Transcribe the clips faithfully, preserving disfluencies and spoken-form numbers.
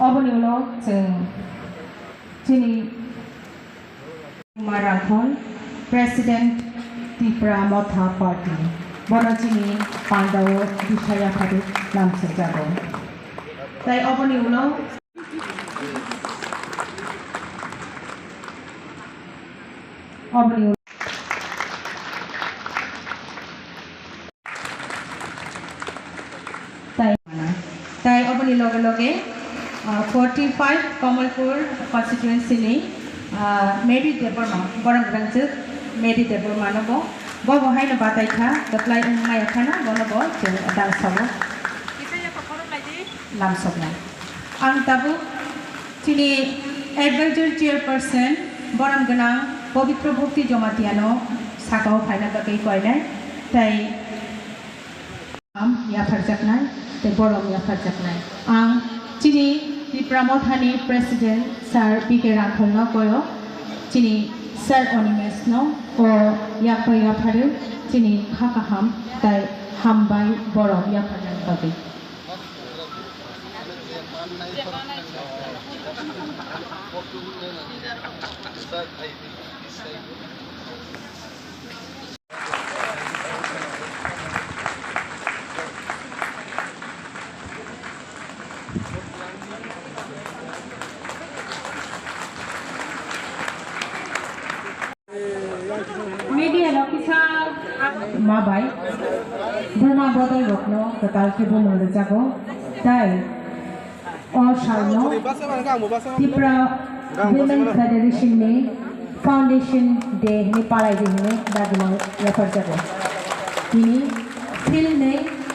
Oboni ulo chwng chini Kumar Rathod, President Tipra Motha Party, bono chini pandao bisaya phadi lamsokjago. Tai oboni ulo Oboni ulo tai, tai oboni loge loge, ah, forty five Kamalpur constituency ni, ah, Mary Debbarma, borok rangchak Mary Debbarma no bo, bo bo haino batai kha, kwplai wng maya phano bono bo chwng dal sabo. Lamsoknai. Ang tabuk chini advisor chairperson borom gwnang Pabitra Bhakti Jamatia no sakao phaina bagwi koinai, tai am yapharjaknai, tei borom yapharjaknai. Ang chini Tipra Mothani President Sir P K Rathod no koyo, chini Sir Animesh no o yakpa yapharo chini kha kaham tai hambai borom yapharnani bagwi. Media no kisa ma bai buma bodol rokno kwtal khe bumung rwjago, tai o salno Tipra Women Federation ni Foundation Day hwnwi palai di hwnwi dagimang yapharjago. Tini philnwi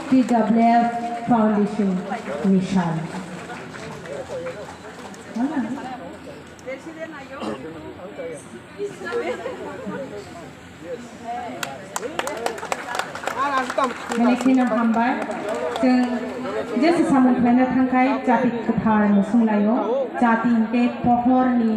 T W F Foundation ni sal. Belai kheno hambai. Chwng jesa samung khlaina thangkhai chati kwthar musung laio. Chati hwnkhe pohorni